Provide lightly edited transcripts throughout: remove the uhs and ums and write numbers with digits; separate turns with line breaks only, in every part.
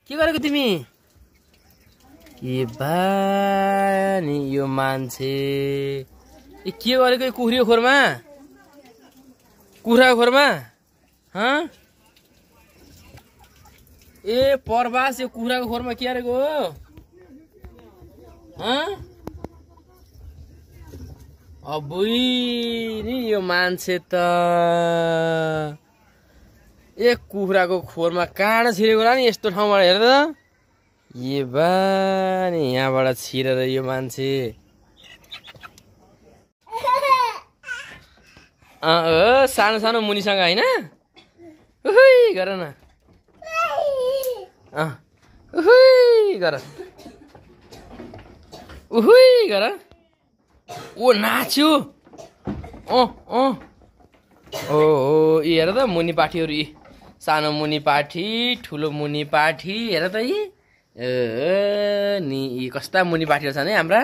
के गरेको तिमी? के बा नि यो मान्छे के गरेको कुखुरीको खोरमा? कुखुराको खोरमा? ए परबास यो कुखुराको खोरमा के गरेको हो? अबुई नि यो मान्छे त ए कुखुराको खोरमा काँडा छिरेको होला नि यस्तो ठाउँबाट हेर त। ए बा नि यहाँबाट छिरेर यो मान्छे सानो सानो मुनिसँग होइन? उहुई गर न, उहुई गर, उहुई गर। ओ नाच्यो। ओ हेर त मुनि पाठीहरू यी सानो मुनि पाठी ठुलो मुनि पाठी हेर त यी नि यी कस्ता मुनि पाठीहरू छन् है हाम्रा।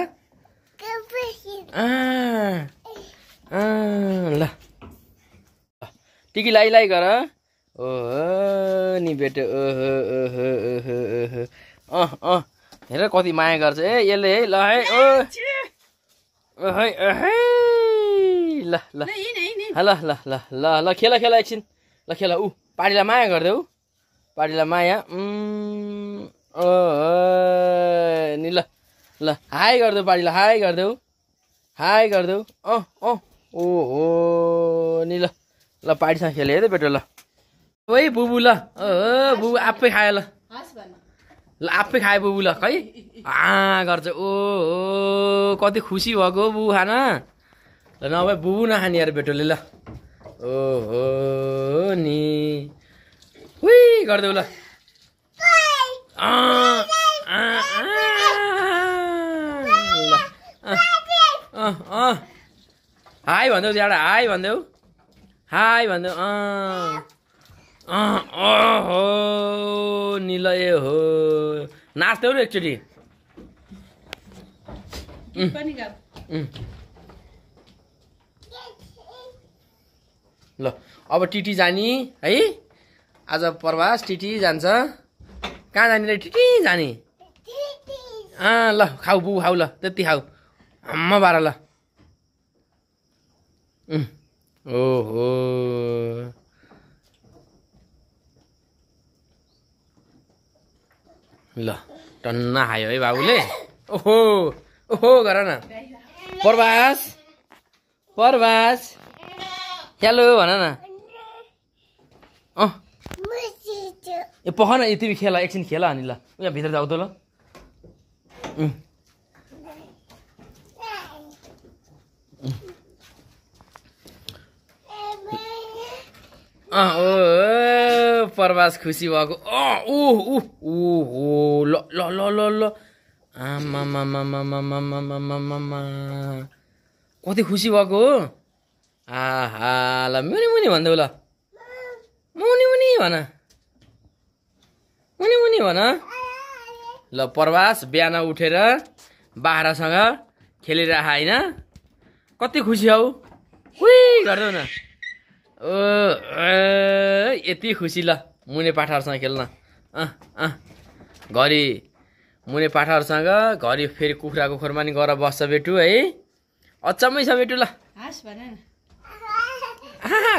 ल टिकी लाई गर। ओह नि बेटो हेर कति माया गर्छ ए यसले है। ल है ल ल ल ल ल ल ल खेल खेल एकछिन। ल खेल ऊ पाडीलाई माया गरिदेऊ, पाडीलाई माया। नि ल ल हाई गरिदेऊ पाडीलाई, हाई गरिदेऊ, हाई गरिदेऊ। ओहो नि ल ल पाडीसँग खेले है त बेटो। ल ओइ बुबु ल बुबु आफै खायो। ल ल आफै खायो बुबु। ल खै गर्छ। ओ कति खुसी भएको बुबु खान। ल नभए बुबु नखाने यार बेटोले। ल ओहो नि उही गरिदेऊ। ल हाई भनिदेऊ एउटा, हाई भनिदेऊ, हाई भनिदेऊ। ओहो नि ल ए हो नाच्देऊ न एकचोटि। ल अब टिटी जाने है आज प्रवास। टिटी जान्छ। कहाँ जाने रे टिटी जाने? ल खाऊ बुबु खाऊ। ल त्यति खाऊ हम्म बाह्र। ल ओहो ल टन्न खायो है बाबुले। ओहो ओहो गर न प्रवास, प्रवास हेलो भन न। ए पख न तिमी खेल एकछिन खेल अनि। ल यहाँ भित्र जाऊ त। ल प्रवास खुसी भएको। ओहो ल ल ल ल ल आमामामामामामामामामा कति खुसी भएको हो। आहा ल मुनि मुनि भन्देऊ। ल मुनि मुनि भन, मुनि मुनि भन। ल प्रवास बिहान उठेर बाख्रासँग खेलिरह होइन? कति खुसी हौ। उही गरिदेऊ न। यति खुसी। ल मुने पाठाहरूसँग खेल्न घरि मुने पाठाहरूसँग घरि फेरि कुखुराको खोरमा नि गएर बस्छ बेटु है। अचम्मै छ बेटु। ल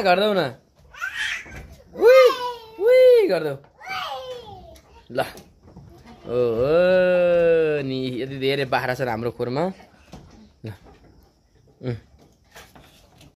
गरिदेऊ न। उही उही गरिदेऊ। ल ओहो नि यति धेरै बाख्रा छ हाम्रो खोरमा। ल